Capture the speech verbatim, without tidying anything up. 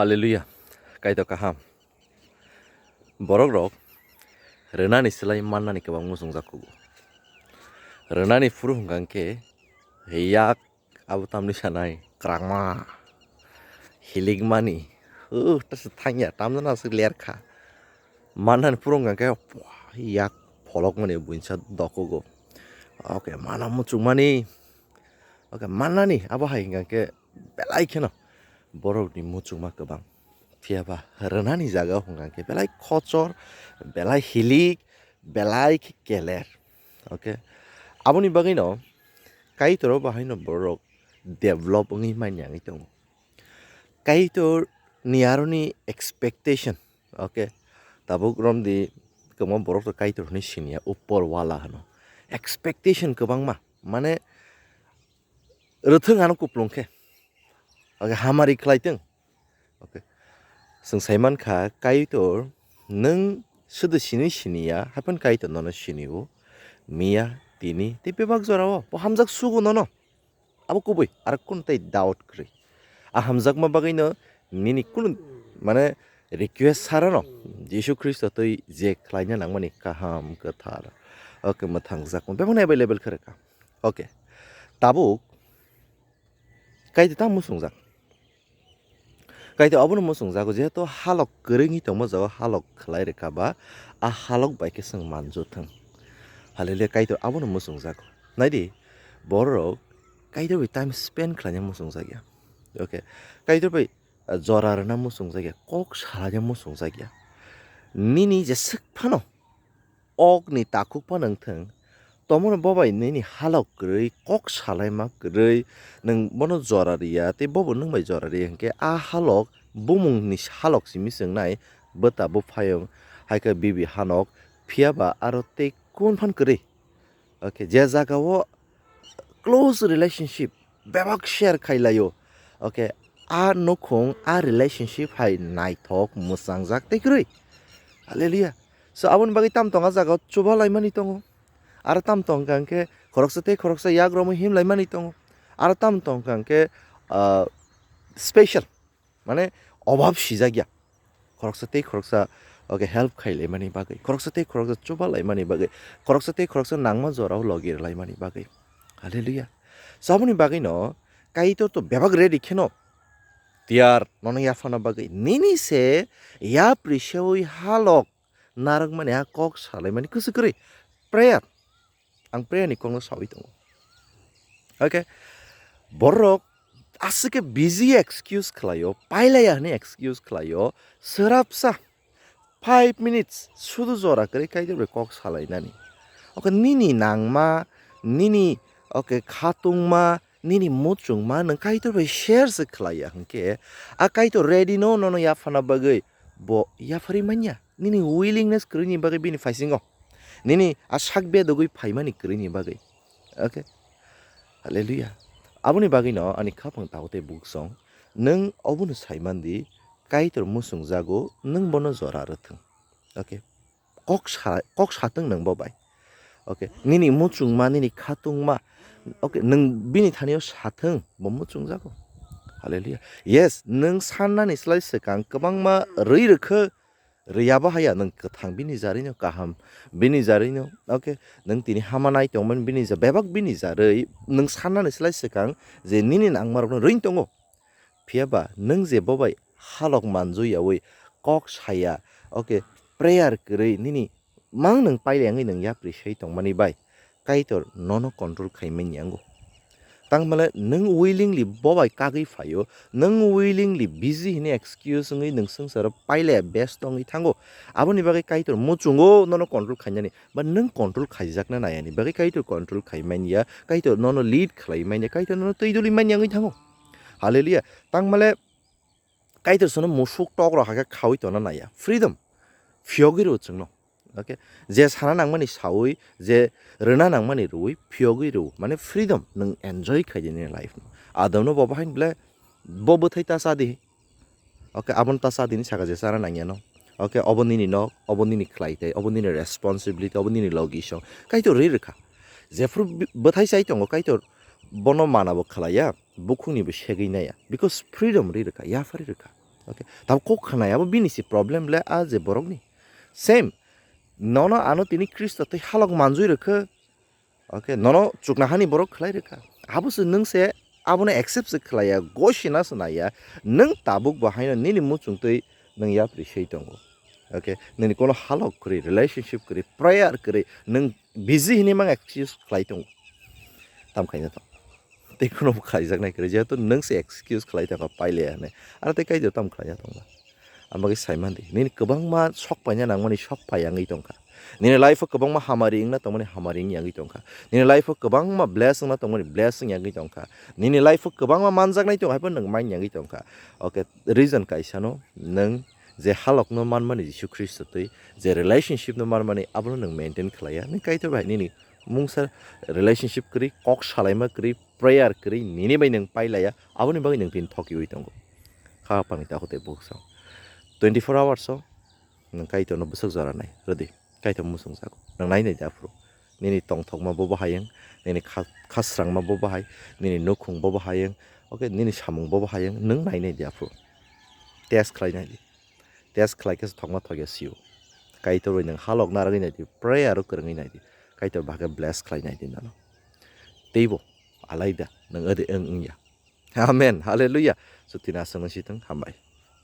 Hallelujah. Kaitor kaham. Borok rok rwnani slai mannani kwbang muchungjak kugo. Rwnani phuru hwnkha khe yak abo tamni sanai kwrangma hilikmani. Uh, ta se thangya, tamno na se lerkha. Mannani phuru hwnkha khe yak pholokmani buinsa dokugo. Oke, mana muchungmani. Oke, mannani abo hai hwnkha khe belai kheno borokni muchungma kwbang. Phiya ba rwnani jaga hwnkha khe belai kochor, belai hilik, belai khe keler. Oke, aboni bagwino Kaitor o bahaino borok develop wngwi manya wngwi tongo. Kaitor ni aroni expectation, oke, tabuk romdi kwbangma borok to Kaitor hwnwi siniya, upor wala hwno. Expectation kwbangma, mane rwthwng ano kuplung khe. Oke, hamari khlai tong. Oke. Chwng sai mankha, Kaitor nwng sudu sini siniya, haphano Kaitor nono sinio. Miya, tini, tei bebak jorao. Bo hamjak sugo nono. Abo kubui, ar kun tei doubt kwrwi. A hamjakma bagwino nini kun, mane, request sarano Jisu Khristo twi je khlaina nangmani kaham kwthar. Oke, mwthangjakma bebakno available khe rwkha. Oke. Tabuk Kaitor tamo muchungjak. Kaitor abono muchungjago, jehetu halok kwrwngwi tongma jago halok khlai rwkha ba, a halok bai khe chwng manju thung. Hallelujah, Kaitor abono muchungjago. Naidi, borok Kaitor bai time spend khlaina muchungjak ya. Okay, Kaitor bai, ah, jora rwna muchungjak ya, kok salaina muchungjak ya. Nini jeswk phano okni takhuk phano wng thung, tomono bo bai nini halok kwrwi, kok salaima kwrwi, nwng bono jora riya, tei bobo nwng bai jora riya hwnkhe, a halok bumungni halok simi chwngnai, bwta buphayung, hai khe bibi hanok, phiya ba aro tei kun phan kwrwi. Okay, je jaga o close relationship, bebak share khai laio. Okay, a nukhung, a relationship hai naithok, mwchangjak tei kwrwi. Hallelujah. So, aboni bagwi tam tongo, a jaga o chuba laimani tongo. Aro tam tongkha hwnkhe khoroksa tei khoroksa yak romwi him laimani tongo. Aro tam tongkha hwnkhe, ah, special, mane, obab sijak ya. Khoroksa tei khoroksa, okay, help khai laimani bagwi, khoroksa tei khoroksa chuba laimani bagwi, khoroksa tei khoroksa nangma jorao logi rwlaimani bagwi. Hallelujah. So, aboni bagwino Kaitor to bebak ready kheno tiyar nono yaphana bagwi. Nini se yapri seui halok narwkmani ha kok salaimani kwswk kwrwi. Prayer. Ang prayer ni kokno saui tongo. Okay. Borok aswk khe busy excuse khlaio, pailaiya hwnwi excuse khlaio, swrapsa five minutes sudu jora kwrwi Kaitor bai kok salainani. Okay, nini nangma, nini, okay, khatungma, nini muchungma nwng Kaitor bai share se khlaiya hwnkhe, a Kaitor ready no nono yaphana bagwi bo yapharwi manya. Nini willingness kwrwini bagwi bini phaisingo. Nini a sak bedogwi phaimani kwrwini bagwi. Okay. Hallelujah. Aboni bagwino ani khapang tao tei buksong. Nwng obono saimandi, Kaitor muchungjago, nwng bono jora rwthwng. Okay. Kok sa, kok satwng nwng bo bai. Okay. Nini muchungma, nini khatungma. Okay. Nwng bini thanio sathwng, bo muchungjago. Hallelujah. Yes, nwng sannani slai swkang kwbangma rwi rwkhe, rwya bo haya, nwng kwthang bini jarwino kaham, bini jarwino, okay, nwng tini hama nai tongmani bini ja-, bebak bini jarwi, nwng sannani slai swkang je nini nangmarokno rwin tongo. Phiya ba nwng je bo bai halok manju yaui kok saya, okay, prayer kwrwi nini mang nwng paile wngwi nwng yapri sai tongmani bai. Kaitor nono control khai manya wngo. Tangmale nwng willingly bo bai kagwi phaio, nwng willingly busy hwnwi excuse wngwi nwng swngcharo pailaya besto wngwi thango. Aboni bagwi Kaitor muchungo nono control khainani, ba nwng control khaijakna nayani bagwi Kaitor control khai manya, Kaitor nono lead khlai manya, Kaitor nono twi duli manya wngwi thango. Hallelujah. Tangmale Kaitor chwngno musuk tok rok hakhe khaui tongna naiya. Freedom. Phiyogwi rw chwngno. Okay? Je sana nangmani saui, je rwna nangmani rwui, phiyogwi rw. Mane freedom, nwng enjoy khai di nini life no. Adamno bo bahain ble, bo bwthai ta cha di. Okay, abon ta cha di ni saka je chana nangyano. Okay, obo nini nok, obo nini khlai tai, obo nini responsibility, obo nini logisong. Kaitor ri rwkha. Jephru bi-, bwthai chai tongo, Kaitor bono mana bo khlaiya. Bukhukni bo segwi naiya, because freedom ri rwkha, yaphari rwkha. Okay, tabuk kok khnai, abo bini si problem le, a je borokni. Same, nono ano tini Khristo tei halok manjui rwkha. Okay, nono chukna hani borok khlai rwkha. Abo se nwng se abono accept se khlaiya, gosina se naiya. Nwng tabuk bo haino nini muchung twi nwng yapri sei tongo. Okay, nini kono halok kwrwi, relationship kwrwi, prayer kwrwi, nwng busy hini mang excuse khlai tongo. Tam khaina tong. Tei kono bo khlaijaknai kwrwi, jehetu nwng se excuse khlai tongkha pailaya hwnwi. Aro tei kaitor tam khlaina tongba? Ang bagwi saimandi, nini kwbangma sok paina nangmani sok pai yangwi tongkha. Nini life-o kwbangma hamari wngna tongmani hamari wng yangwi tongkha. Nini life-o kwbangma bless wngna tongmani bless wng yangwi tongkha. Nini life-o kwbangma manjaknai tong, haiphano nwng man yangwi tongkha. Okay, reason kaisano, nwng je halokno manmani Jisu Khristo twi, je relationship-no manmani, abono nwng maintain khlaiya. Nwng Kaitor bai nini mungsa relationship kwrwi, kok salaima kwrwi, prayer kwrwi, nini bai nwng pailaiya, aboni bagwi nwng tini thokiwi tongo. Kha pangni takhuk tei bukhuk song. Twenty-four hours-o nwng Kaitorno bwswk jora nai, rwdi. Kaitor muchungjago. Nwng nai nai di aphuru. Nini tongthokma bo bahai wng, nini kha-, khasrangma bo bahai, nini nukhung bo bahai wng, okay, nini samung bo bahai wng, nwng nai nai di aphuru. Test khlai nai di. Test khlai khe thokma thokya sio. Kaitor bai nwng halok narwgwi nai di, prayer-o kwrwngwi nai di. Kaitor bahai khe bless khlai nai di nono. Teibo alaida nwng ode wng wngya. Amen. Hallelujah. Chutino aswk wng si thung. Hambai.